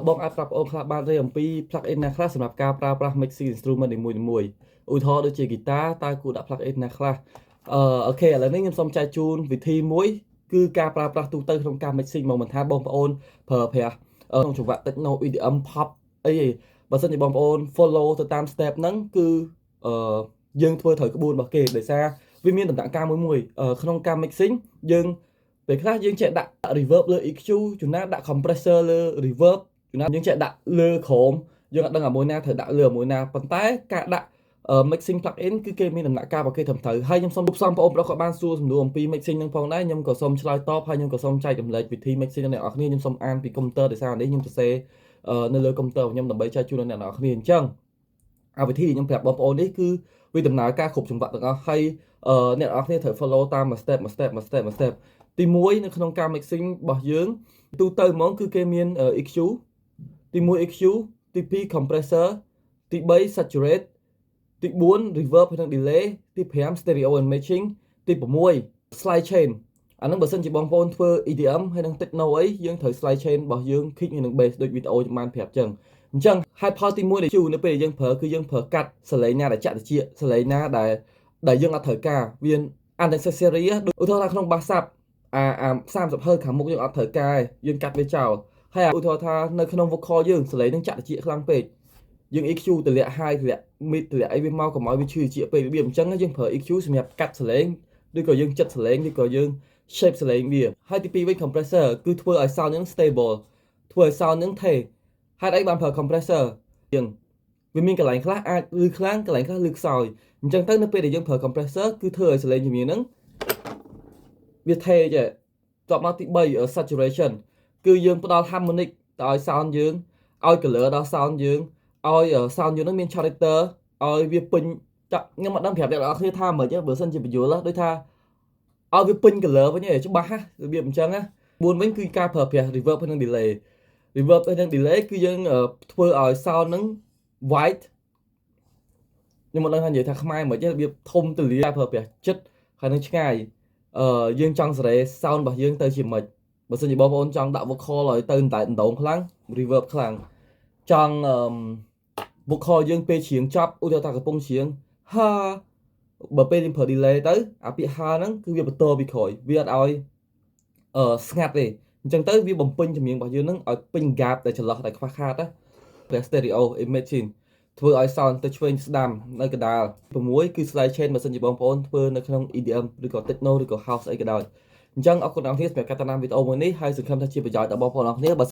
បងអាចប្រាប់បងខ្លះបានទេអំពី plug in ណាខ្លះសម្រាប់ការប្រើប្រាស់ mixing instrument នីមួយៗឧទាហរណ៍ដូចជា guitar តើគួរដាក់ plug in ណាខ្លះអឺ okay ឥឡូវនេះខ្ញុំសូមចែកជូនវិធីមួយគឺការប្រើប្រាស់ទូទៅក្នុងការ mixing មកមិនថាបងប្អូនប្រើប្រាស់ក្នុងចង្វាក់ techno EDM pop អីទេបើសិនជាបងប្អូន follow ទៅតាម step ហ្នឹងគឺអឺយើងធ្វើត្រូវក្បួនរបស់គេដោយសារវាមានដំណាក់កាលមួយមួយក្នុងការ mixing យើងពេលខ្លះយើងចេះដាក់ reverb លើ EQ ជួនណាដាក់ compressor លើ reverb ជួនណាយើងចេះដាក់លើក្រោមយើងអត់ដឹងអាមួយណាត្រូវដាក់លើអាមួយណាប៉ុន្តែការដាក់ mixing plug in គឺគេមានដំណាក់កាលរបស់គេត្រឹមត្រូវហើយខ្ញុំសូមផ្សំបងប្អូនប្រុសគាត់បានសួរសំណួរអំពី mixing នឹងផងដែរខ្ញុំក៏សូមឆ្លើយតបហើយខ្ញុំក៏សូមចែករំលែកវិធី mixing ដល់អ្នកនរគ្នាខ្ញុំសូមអានពីកុំព្យូទ័រដោយសារនេះខ្ញុំសរសេរនៅលើកុំព្យូទ័ររបស់ខ្ញុំដើម្បីចែកជូនដល់អ្នកនរគ្នាអញ្ចឹងអាវិធីដែលខ្ញុំប្រាប់បងប្អូននេះគឺវាដំណើរការគ្រប់ចង្វាក់ទាំងអស់ហើយអ្នកនរគ្នាត្រូវ follow តាមមួយ step មួយ step មួយ step មួយ step ទី1នៅក្នុងការ mixing របស់យើងទូទៅហ្មងគឺគេមាន EQ ទី1 EQ ទី2 compressor ទី3 saturate ទី4 reverb ហើយនិង delay ទី5 stereo and matching ទី6 slide chain អាហ្នឹងបើសិនជាបងប្អូនធ្វើ EDM ហើយនិង techno អីយើងត្រូវ slide chain របស់យើង kick និង bass ដូចវីដេអូខ្ញុំបានប្រាប់ចឹងអញ្ចឹង high power ទី1ដែលជួនៅពេលដែលយើងប្រើគឺយើងប្រើកាត់សលេងណាដែលចាក់តិចសលេងណាដែលយើងអត់ត្រូវការវា unnecessary ដូចឧទាហរណ៍ថាក្នុង bass sub អា30 Hz ខាងមុខយើងអត់ត្រូវការយើងកាត់វាចោលហើយឧទាហរណ៍ថានៅក្នុង vocal យើងសលេងនឹងចាក់តិចខ្លាំងពេកយើង EQ តម្លាក់ high តម្លាក់ mid តម្លាក់អីវាមកកុំឲ្យវាឈឺជាពេករបៀបអញ្ចឹងយើងប្រើ EQ សម្រាប់កាត់សលេងឬក៏យើងចិត្តសលេងឬក៏យើង shape សលេងវាហើយទី2វិញ compressor គឺធ្វើឲ្យ sound ហ្នឹង stable ធ្វើឲ្យ sound ហ្នឹងថេហេតុអីបានប្រើ compressor យើងវាមានកន្លែងខ្លះអាចឮខ្លាំងកន្លែងខ្លះឮខ្សោយអញ្ចឹងទៅនៅពេលដែលយើងប្រើ compressor គឺធ្វើឲ្យសលេងជំនាញហ្នឹងវាថេចេះតបមកទី3 saturation គឺយើងផ្ដល់ harmonic ទៅឲ្យ sound យើងឲ្យ color ដល់ sound យើងឲ្យ sound យើងនឹងមាន character ឲ្យវាពេញចាខ្ញុំអត់ដឹងប្រាប់អ្នកនរគ្នាថាម៉េចបើសិនជាបញ្យល់ដូចថាឲ្យវាពេញ color វិញឯងច្បាស់ណារបៀបអញ្ចឹងណា4វិញគឺការប្រើប្រាស់ reverb ហើយនិង delay reverb ហើយនិង delay គឺយើងធ្វើឲ្យ sound ហ្នឹង wide ខ្ញុំមិនដឹងថានិយាយថាខ្មែរមិនទេរបៀបធំទលាប្រើប្រាស់ចិត្តហើយនឹងឆ្ងាយអឺយើងចង់សេរី sound របស់យើងទៅជាម៉េចបើសិនជាបងប្អូនចង់ដាក់ vocal ឲ្យទៅតែដងខ្លាំង reverb ខ្លាំងចង់អឺ vocal យើងពេលច្រៀងចប់ឧទាហរណ៍ថាកំពុងច្រៀងហាបើពេលយើងប្រើ delay ទៅអាពាក្យហាហ្នឹងគឺវាបន្តពីក្រោយវាអត់ឲ្យអឺស្ងាត់ទេអញ្ចឹងទៅវាបំពេញចម្រៀងរបស់យើងហ្នឹងឲ្យពេញ gap ដែលចន្លោះដែលខ្វះខាតណាព្រះ stereo imaging ធ្វើឲ្យ sound ទៅឆ្វេងស្ដាំនៅកណ្ដាល6គឺ slide chain បើសិនជាបងប្អូនធ្វើនៅក្នុង EDM ឬក៏ techno ឬក៏ house អីក៏ដោយអញ្ចឹងអរគុណអ្នកនរគ្នាសម្រាប់ការតាមដានវីដេអូមួយនេះហើយសង្ឃឹមថាជាប្រយោជន៍ដល់បងប្អូនអ្នកនរគ្នាបើ